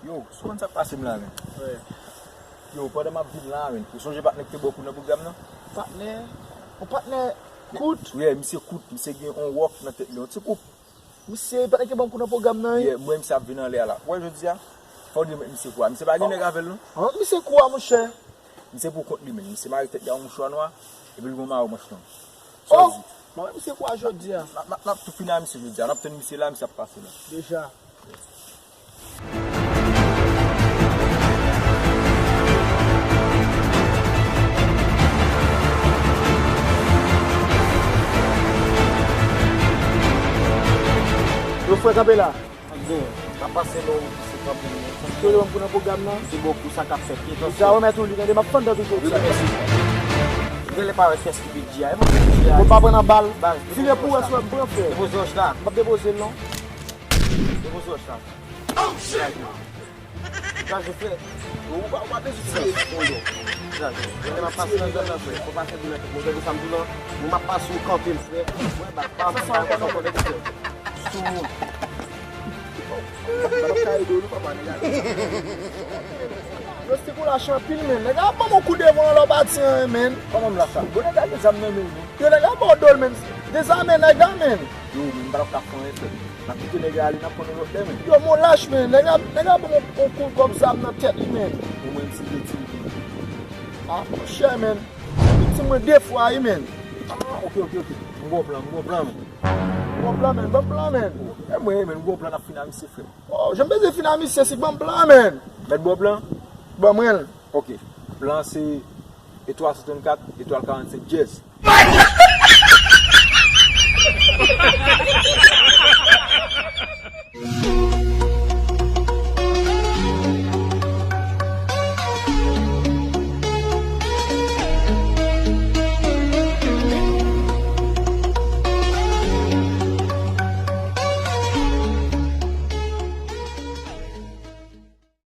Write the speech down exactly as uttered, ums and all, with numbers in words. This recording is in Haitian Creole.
Yo, sou konn sa k pase m la, men. Yo, pandan m ap vin la, men. Ou sonje patnè ki te ba w kou nan pwogram nan? Patnè? Yon patnè kout? Wi, misye kout, misye gen yon wòk nan tèt li, yon ti koup. Misye pa t gen bon kou nan pwogram nan, wi. Yeah, mwen, misye ap vin anlè a la. Ou wè jodi a? Fò w di mwen misye kou a. Misye pa gen nèg avè l, non? An, misye kou a, monchè. Misye pou kont li menm. Misye mare tèt li a yon mouchwa nwa, epi l gen yon mayo manch long. Sa w di? Mwen, misye kou a jodi a. N ap, n ap, n ap tou fini a misye jodi a. N ap tann misye la, misye ap pase la. Deja. Yo, frè, kanpe la. Gen, m ap pase non, se kanpe non. Yo, yo, m pou nan pwogram nan. Se bon pou sa k ap fèt. Deja remèt ou li, tande, m ap fann dan toujou. Wi, mèsi. Gen lè pa wè kès ki bidji a. E bon, bidji a. Ou pa pran nan bal. Vire pou wè si w ap pran, frè. Depoze wòch la. M ap depoze l non. Depoze wòch la. Oh, shit! Sa je fè. Ou pa, ou pa bezwen tire pou yo. Sa je. Mwen, m ap pase nan zòn nan, frè. Fò pa fè di nan tèt mwen, tande sa m di w lan. Mwen, m ap pase ou kanpe m, frè. Mwen, ba, pa, pa, pa, pa, pa, pa, sou moun. Yo, se kou lach anpil, men. Nèg la ap ban m yon kou devan, lè w pa di anyen, men. Kòman m lach la? Bon, nèg la gen zam nan men l, men. Yo, nèg la bò do l, men. Dezame nèg la, men. Yo, men, m pa t ap ka fè anyen, frè. N ap kite nèg la ale, n ap pran yon lòt lè, men. Yo, mon lach, men. Nèg la, nèg la ban m yon, yon kou kòm zam nan tèt li, men. Omwen, m si de ti. Ah, monchè, men. Viktim mwen de fwa, wi, men. Ah, ok, ok, ok. M gon plan, m gon plan, men. M gon plan, men. Ban m plan, men. E mwen, men, m gon plan, n ap fini a misye, frè. Oh, jan m bezwen fini a misye, si ban m plan, men. Mèt ba w plan? Ban mwen l. Ok. Plan se etwal sèt trannkat, etwal karannsenk dyèz.